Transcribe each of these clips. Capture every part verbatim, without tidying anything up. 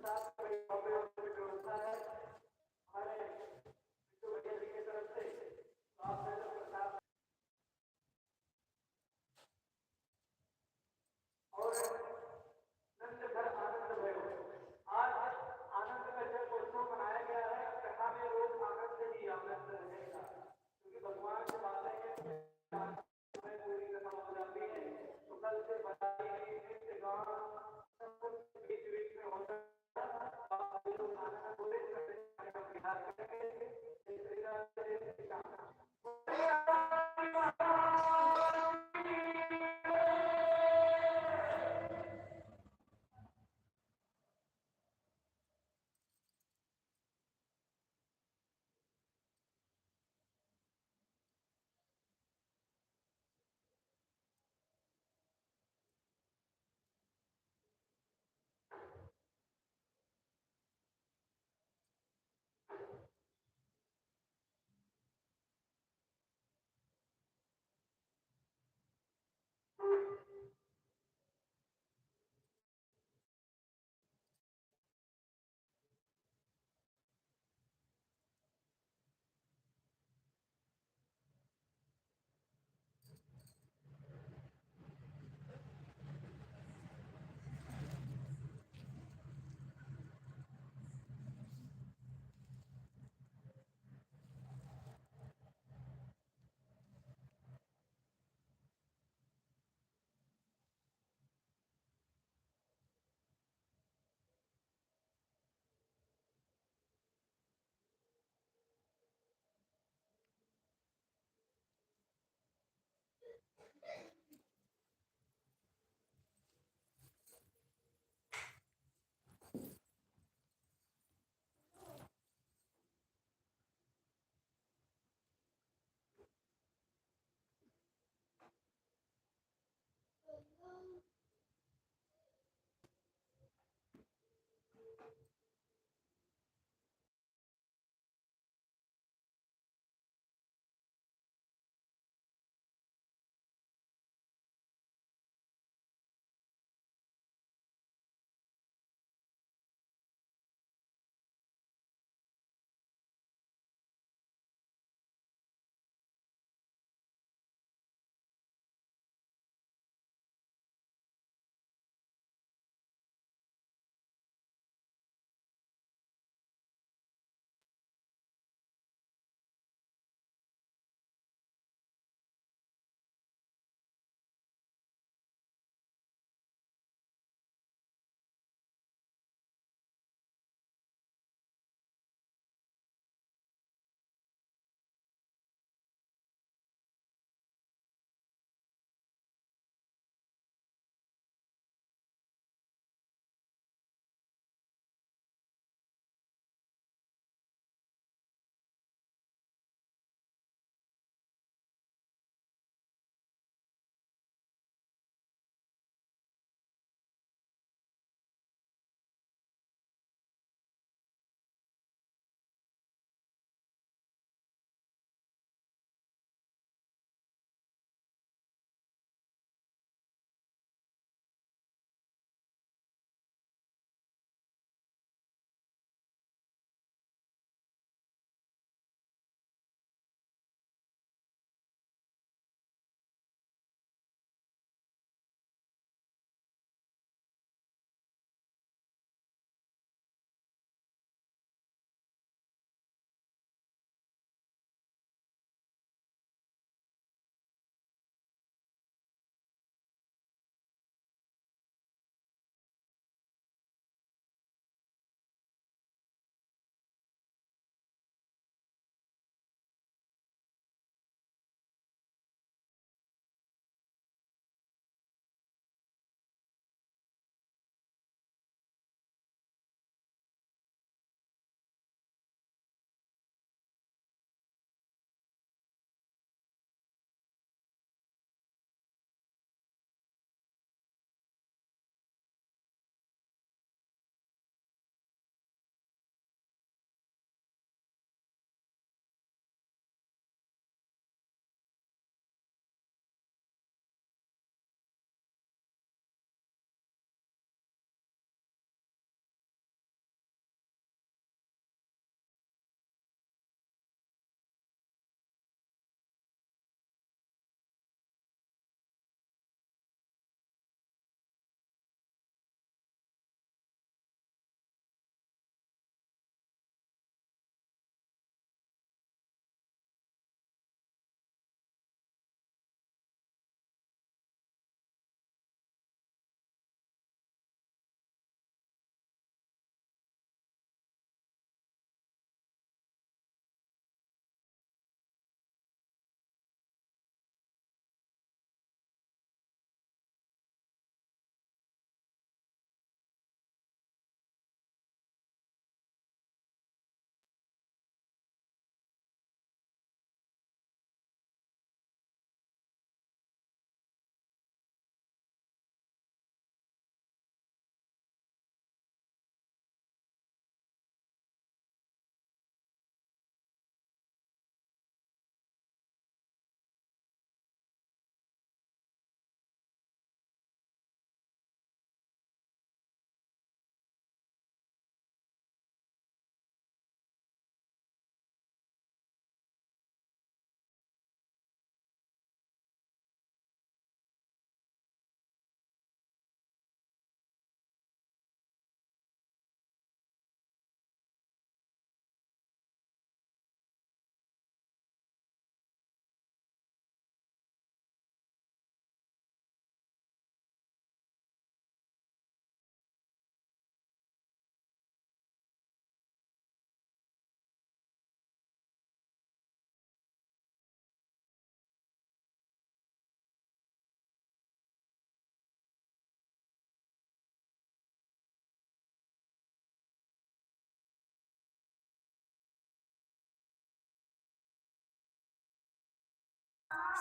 और नंद घर आनंद भयो। आज आनंद का जन्मोत्सव मनाया गया है। कथा में लोग आनंद ही आनंद रहेगा, क्योंकि भगवान से बातें हैं, पूरी कथा हो जाती है। तो कल से बताइए, नृत्य, गान, सब कुछ बीच बीच में होता है। आप लोग आनंद पूरे करने का प्रयास करेंगे। इस प्रकार से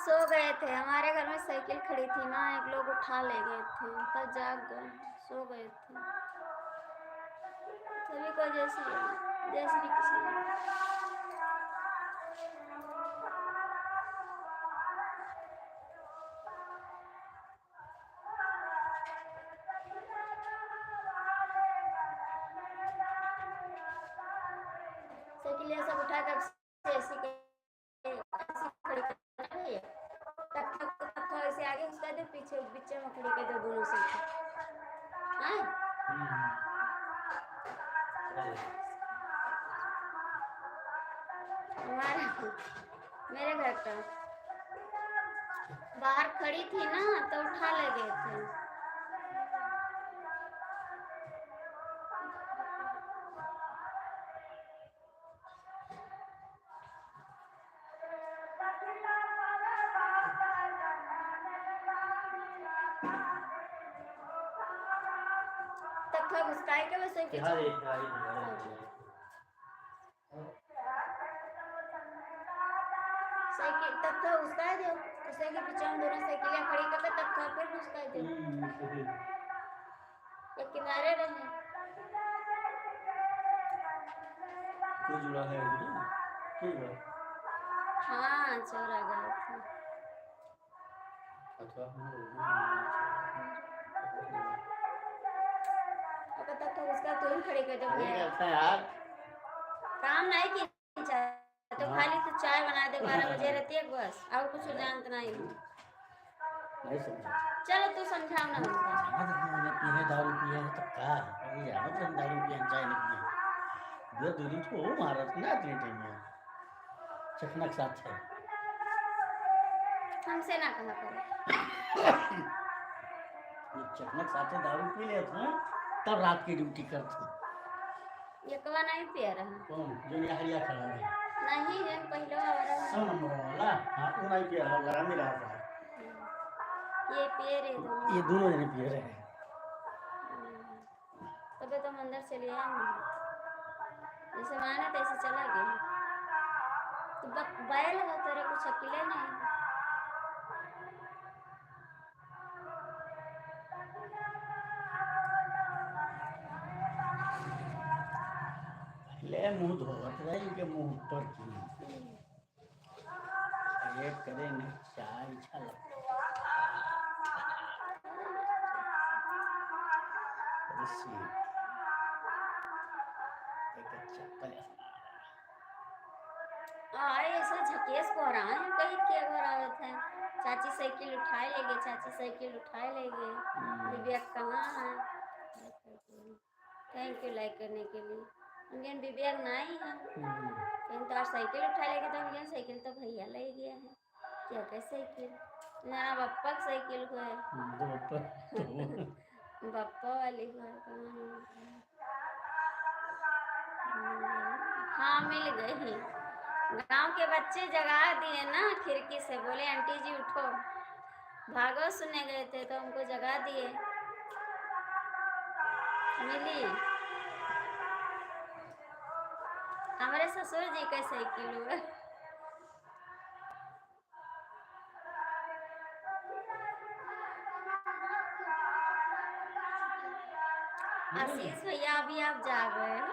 सो गए थे। हमारे घर में साइकिल खड़ी थी ना, एक लोग उठा ले गए थे, तब जाग गए, सो गए थे। सभी को जय श्री, जय श्री कृष्ण। साइकिलिया सब उठा कर ऐसे के, ऐसे खड़ी करना है। तख्ता को, तख्ता ऐसे आगे घुसका दे, पीछे बीच में खड़ी कर दे दोनों से। हाँ? हम्म। हमारा, मेरे घर का बाहर खड़ी थी ना, तो उठा ले गए थे। तख्ता घुसकाए के बस एक हाँ, एक, हाँ, एक, हाँ, एक। साइकिल तख्ता घुसकाए दो, तो साइकिल पीछे हम दोनों साइकिलें खड़ी करके तख्ता फिर घुसकाए दो। हम्म, सही। ये किनारे रहे। कोई जुड़ा है इसमें? कोई जुड़ा? हाँ, चोर आ गए थे। अच्छा, हाँ, वो भी अब तक तो उसका तुम खड़े कर दो अरे, भैया। अच्छा यार। काम नहीं की चाय, तो हाँ। खाली तू चाय बना दे बारह बजे रहती है बस, और कुछ जानत नहीं। नहीं समझा। चलो तू समझाओ ना उनका। समझ नहीं, पीने दारू पिए हैं तो का है? ये जानत हम दारू पिए हैं, चाय नहीं पिए। दो, दो दिन तो वो मारत ना इतने टाइम में। चखना के साथ है। हमसे ना कहा करो। ये चखना के साथ है, दारू पी लेत हैं, तब रात की ड्यूटी करत हैं। ये कवा नहीं पिया रहा। कौन? जो यहाँ हरिया खड़ा है। नहीं, जो पहले वाला रहा। सौ नंबर वाला? हाँ, वो नहीं पिया रहा, गरम ही रहा था। ये पिए रहे दोनों। ये दोनों जने पिए रहे। हम्म। तबे तो हम अंदर चले आए नहीं। जैसे माने तैसे चला गया। तो ब-, बैल हो तेरे कुछ अकेले नहीं। ले मुंह धोवत रहे, इनके मुंह ऊपर की। अरे करे नहीं, चाय अच्छा लगता है। अरे shit। एक अच्छा पले। आए ऐसा झकेस को रहा है, कहीं के घर आवत है। चाची साइकिल उठाए ले गए, चाची साइकिल उठाए ले गए। हम्म। दिव्या कहाँ है? Thank you like करने के लिए। हम कहन विवेक नाई है। हम्म। कहन तोहार साइकिल उठा लेके, तो हम कहन साइकिल तो भैया ले गया है। क्या कहे साइकिल? मेरा बप्पा के साइकिल को है। हम्म, तो बप्पा, तो बप्पा वाली को है, तो हम्म। हाँ, मिल गई। गांव के बच्चे जगा दिए ना खिड़की से, बोले, "आंटी जी उठो।" भागवत सुनने गए थे तो हमको जगा दिए। मिली। हमारे ससुर जी का साइकिल हुआ। आशीष भैया, अभी आप जाग रहे हो?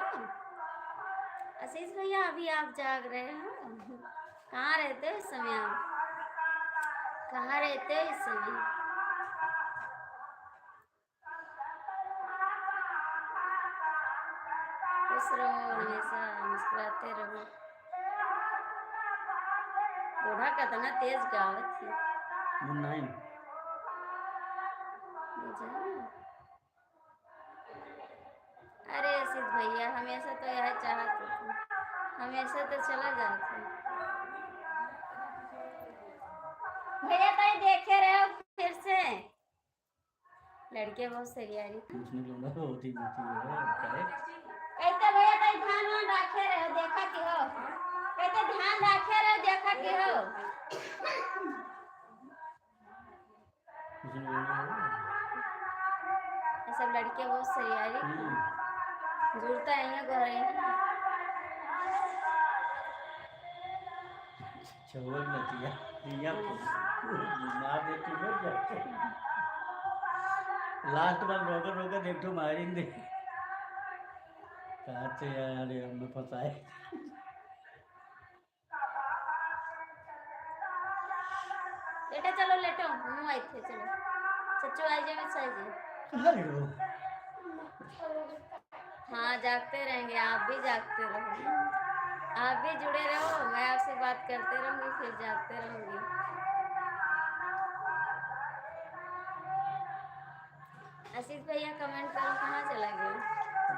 आशीष भैया, अभी आप जाग रहे हो? कहाँ रहते हो इस समय आप? कहाँ रहते हो इस समय? खुश रहो, हमेशा मुस्कुराते रहो। बूढ़ा कितना तेज गावत है। मुन्ना ही। जानो। अरे आशीष भैया, हमेशा तो यह चाहत हो, हमेशा तो चला जात हो। भैया ताई देखे रहे हो फिर से, लड़के बहुत सरियारी। उसने लौंडा बहुत ही मीठी है, क्या है? कहते भैया ताई ध्यान वान रखे रहे हो, देखा कि हो, कहते ध्यान रखे रहे हो, देखा कि हो। ये सब लड़के बहुत सरियारी। हम्म। जुड़ता है यहाँ घर है। छोड़ नतिया, दिया को। मार दे तू लोग जाके। लास्ट बार रोके रोके देख तो मारिन दे। कहाँ थे यार, ये हमें फंसाए। बेटा चलो लेटो, मुँह आई थे, चलो। चच्चू आई जाए, सही जी। कहाँ लेटो? हाँ, जागते रहेंगे, आप भी जागते रहो, आप भी जुड़े रहो, मैं आपसे बात करते रहूँगी, फिर जागते रहूँगी। आशीष भैया कमेंट करो, कहाँ चला गया?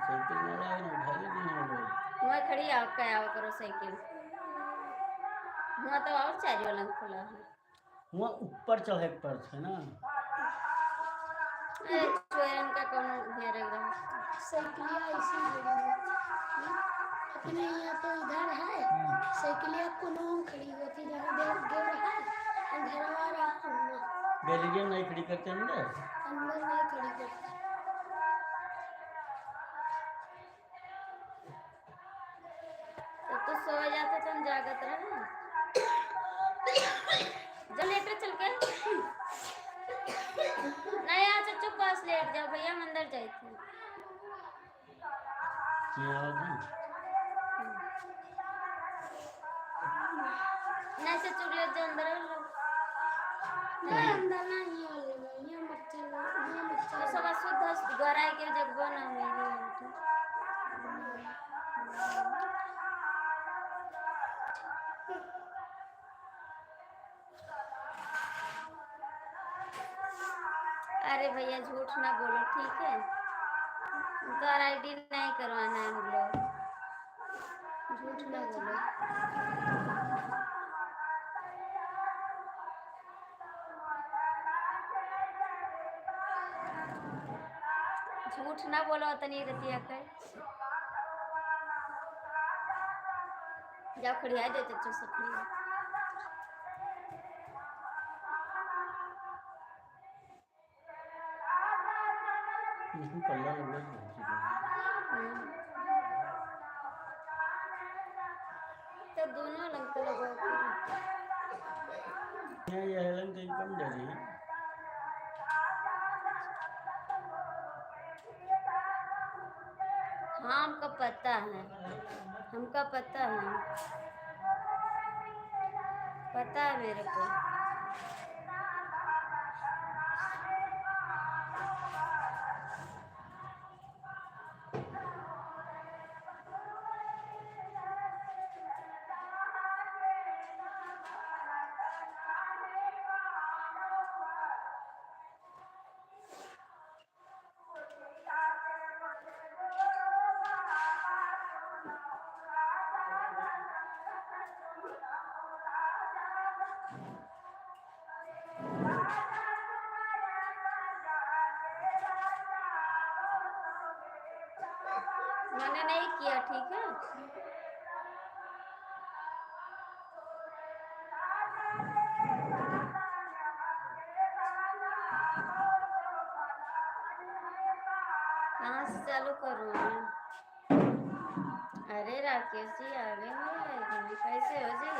साइकिल वाला है ना, उठा ले नहीं हम लोग। वहाँ खड़ी आओ, क्या आओ करो साइकिल। वहाँ तो और चार वाला खुला है। वहाँ ऊपर चढ़े के पड़त है ना। अरे, चोरन का कौनो घेरे रहो। साइकिलिया ऐसी गिरी है। अपने यहाँ तो इधर है, हम्म। साइकिलिया कोनो खड़ी होती, जहाँ दे-, गेर है, और घरवा रहा हुआ। गैलरिया में नहीं खड़ी करते अंदर? अंदर नहीं खड़ी करते। तो तू सोए जाते तो हम जागत रहे। जा लेटे चल के। नहीं, आ चुप पास लेट जाओ भैया, हम अंदर जाए थे। क्या हो गया? नहीं से चुगले जो अंदर हो लो। नहीं, अंदर नहीं हो लो, ये मत चलो, ये मत चलो। तो सब शुद्ध गोराई के जगबो ना मेरी। अरे भैया, झूठ ना बोलो, ठीक है? तो आईडी नहीं करवाना है हम लोग। झूठ ना बोलो। झूठ ना बोलो, तनी रतिया के। जाओ, खड़िया दे, चच्चू से खड़िया। इसमें पल्ला लग रहा है, बहुत सी बात। हम्म। तो दोनों लंग तो लगा के। ये, ये लंग तो एकदम डरी। हाँ, हमको पता है, हमको पता है, पता है मेरे को। मैंने नहीं किया, ठीक है? कहाँ से चालू करूँ मैं? अरे राकेश जी, आ गए हो, कैसे हो जी?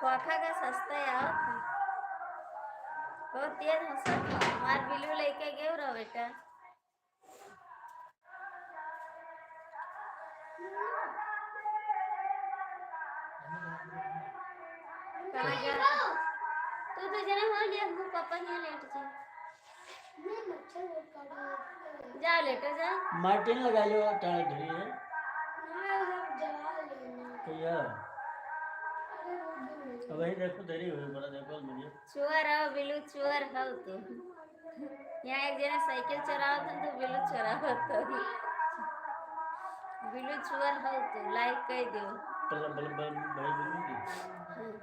खोखा का सस्ता आवत है। बहुत तेज हंसत है। हमार बिलू लेके गए रहो बेटा। कहाँ जा? तू तो जना हो लिया, हमको पापा यहाँ लेट जी। जा लेटे जा। मार्टिन लगा लो, टाइट धरी है। कहिया? अब वही देखो, देरी हुई, बड़ा देखो, मिलिए। चुअर हो, बिलू चुअर हो तू। यहाँ एक जने साइकिल चलावत हन, तो बिलू चलावत हन। बिलू चुअर हो तू, लाइक कर दियो। बल-, बल-, बल-, भाई बिलू की। हम्म।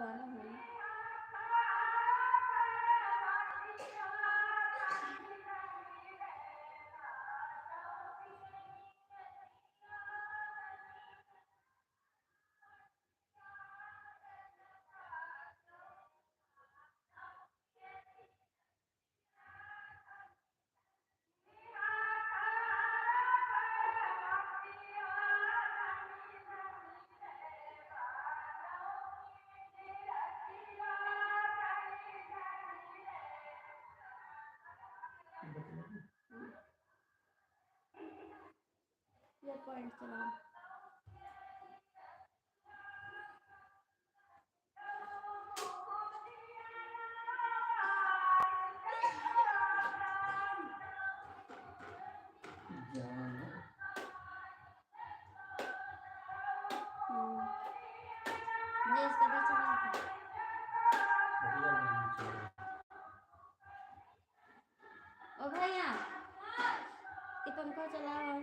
गाना है। ये point चलाओ। हम्म। भैया, इसका भी चला था। ओ भैया, ये पंखा चलाओ।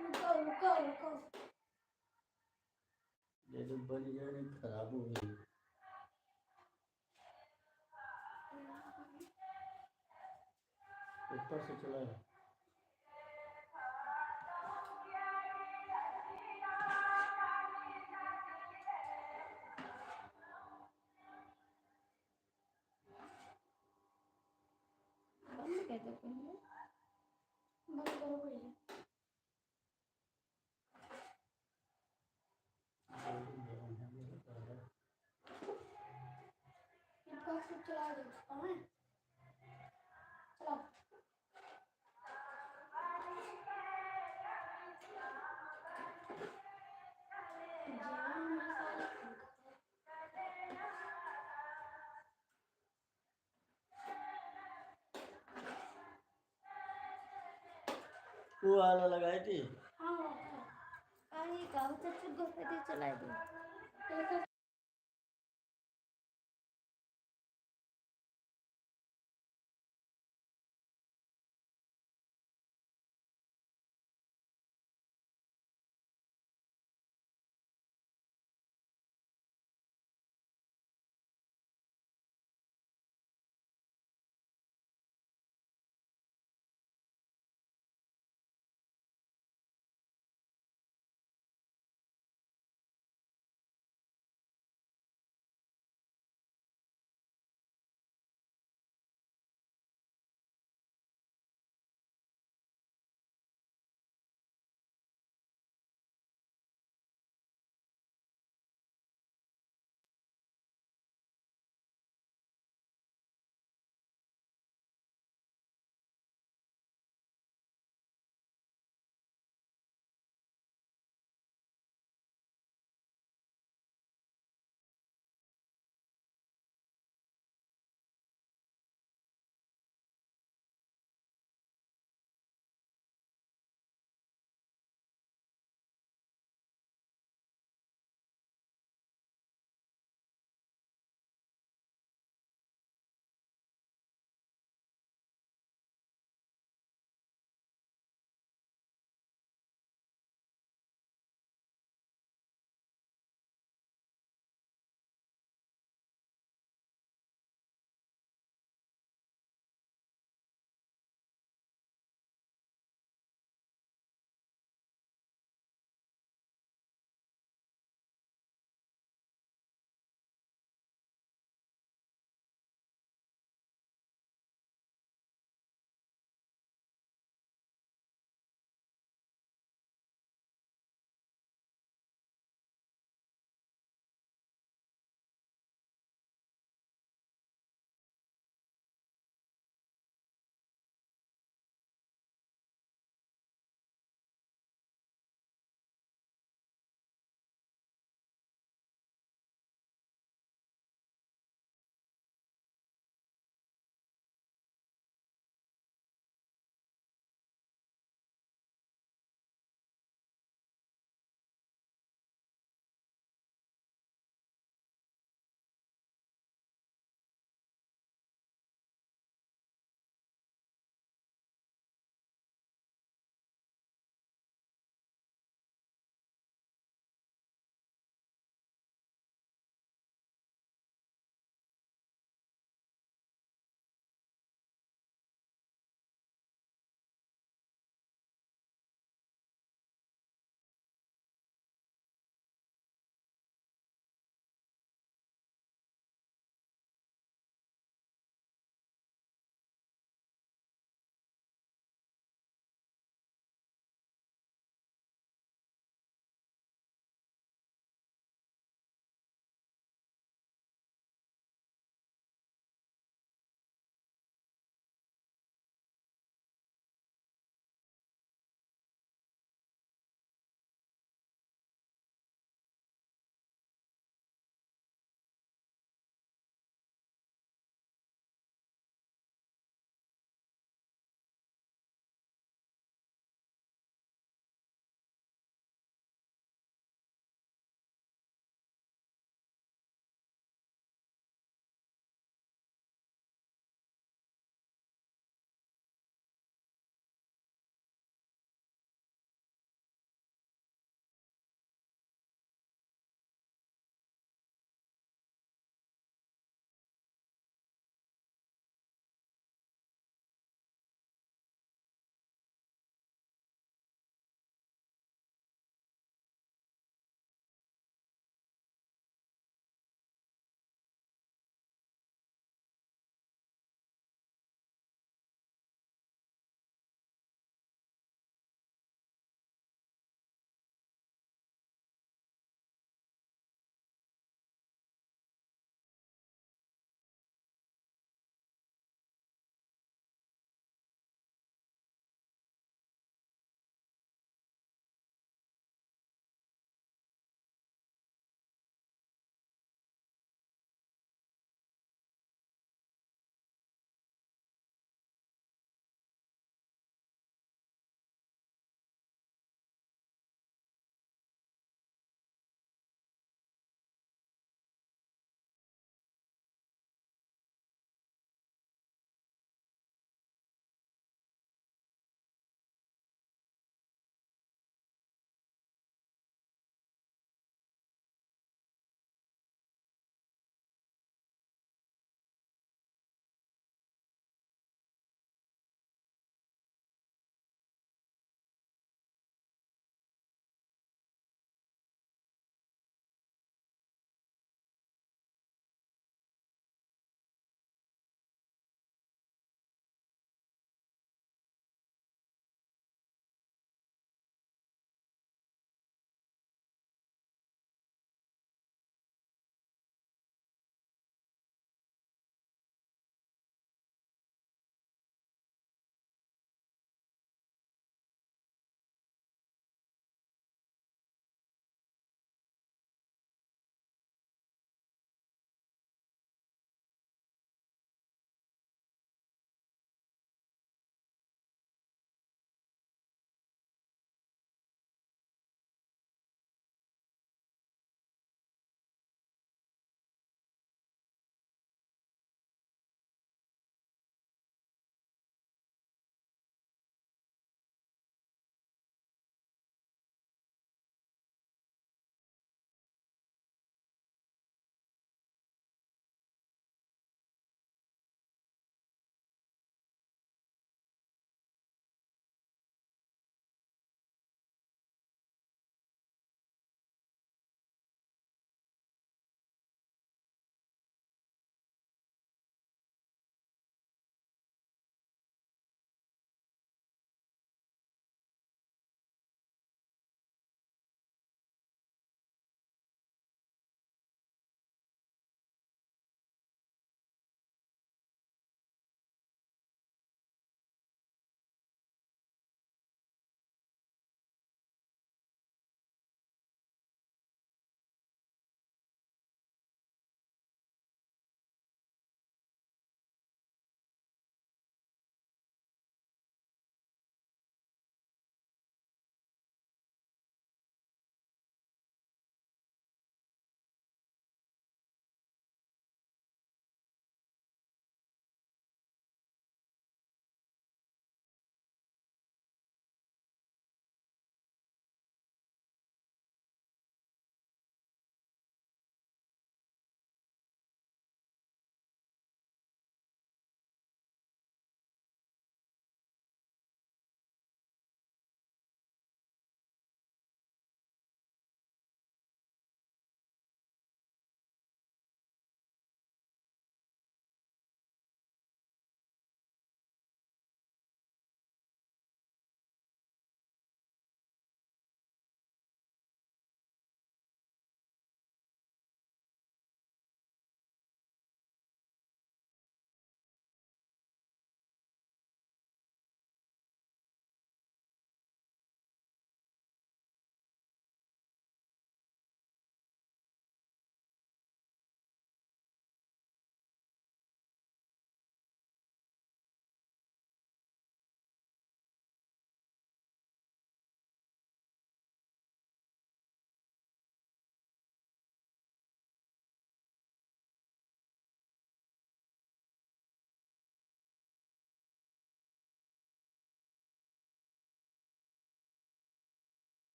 रुको, रुको, रुको। ये तो बन गया, नहीं खराब हो गई। ऊपर से चला है। बंद कर दो पहले। बंद करो पहले। इनका सब चला दो, हाँ? चला। वो वाला लगाए थे। हाँ, वो तो। अरे, का होता, चुप, गोपे दे, चलाए दे।